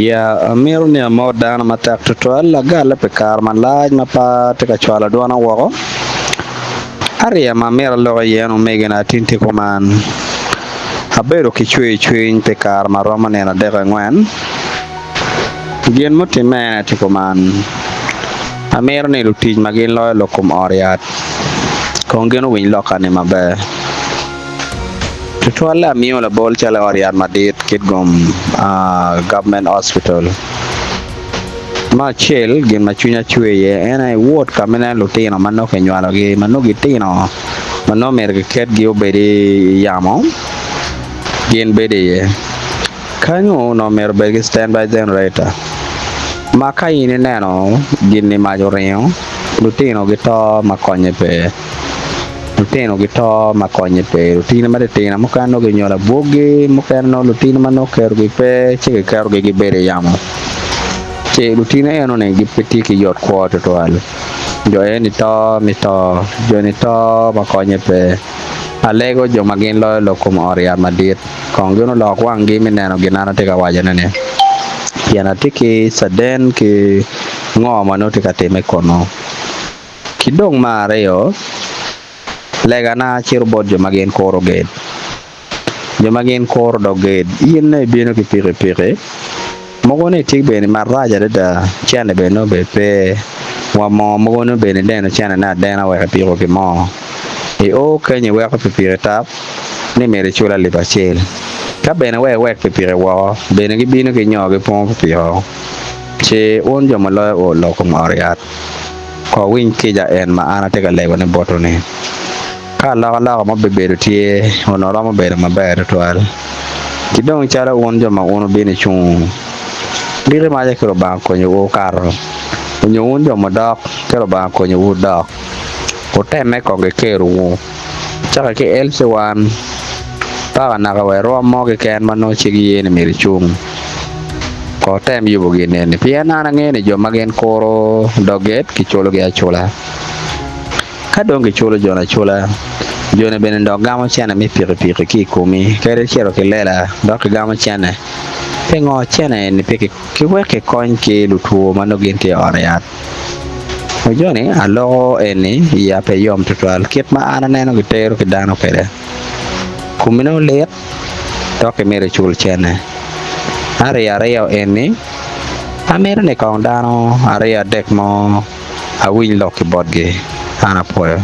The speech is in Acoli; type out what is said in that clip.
Ya, amito ni amot dano matek tutwal, agalle pi kare malac ma pe atye ka cwalo dwona woko. Ariya ma amito alok iye en omegina tin tye kuman, Abedo ki cwercwiny pi kare ma romo nino adek-angwen. Gin mutimme en aye tye kuman, Amito ni lutic ma gin loyo lok kom ot yat kong gin owiny lokka-ni maber. Tutwalle amiyo labol calo i ot yat madit Kitgum Government Hospital. Me acel, gin ma cwinya cwer iye en aye wot ka ma ineno lutino ma nongo kinywalogi ma nongo gitino ma nongo myero kiketgi obed i yamo gin bedo iye. Kanyo onongo myero obed ki standby generator ma ka in ineno gin-ni mac oringo lutino gito ma konye pe. Lutino gito ma konye pe. Lutini matitino mukene nongo ginywalo abwoggi, mukene nongo lutini ma nongo kerogi pe ci kiketogi gibedo i yamo. Ci lutini enoni gipe tye ki yot kwo tutwal. Jo eni to mi to, joni to ma konye pe. Alego jo ma gin loyo lok kom ot yat madit kong gin olok wanggi me neno gin an atye ka wacone-ni, pien atye ki caden ki ngo ma nongo tye ka timme kunnu. Ki dong me aryo, legana cito bot jo ma gin kuro ged. Jo ma gin kuro dog ged, in nongo ibino ki pikipiki, mogo ni tye bene marac adada, cente bene nongo bene pe, wa moo mogo nongo bene ideno centene adena wek ipiko ki moo. I o kenyo iweko pikipiki tap ni myero icul alip acel. Ka bene wek iwek pikipiki woko, bene gibino ki nyo gipongo pikipiki woko. Ci wun jo ma loyo lok kom ot yat. Ko winy kica en ma an atye ka lego ne botwu ni, ka alokaloka mo bibedo tye, onongo romo bedo maber tutwal. Ki dong calo wun jo ma wun wubino i cungu, liti maca ki Lubanga okonyowu wukato, onyo wun jo mudok ki Lubanga okonyowu wudok, wutemme kong ki kerowu. Cakke ki LC1 paka naka wa i rwom mo keken ma nongo cik ye ni myero icung, kong tem yubo gin eni pien an angeyo ni jo ma gin kuro dog gate kiculogi acula. Ka dong kiculo joni acula, joni bene dok gamo cene me pikipiki ki i komi kadi icito ki lela dok kigamo cene. Pingo cene eni pe kiwek kikony ki lutwo ma nongo gin tye i ot yat? Ojoni aloko eni iya pe yom tutwal kit ma an aneno gitero ki dano kwede. Komi nongo lit dok imito icul cene. Aryo aryo eni amito ni kong dano aryo adek mo awiny lok ki botgi. An apwoyo.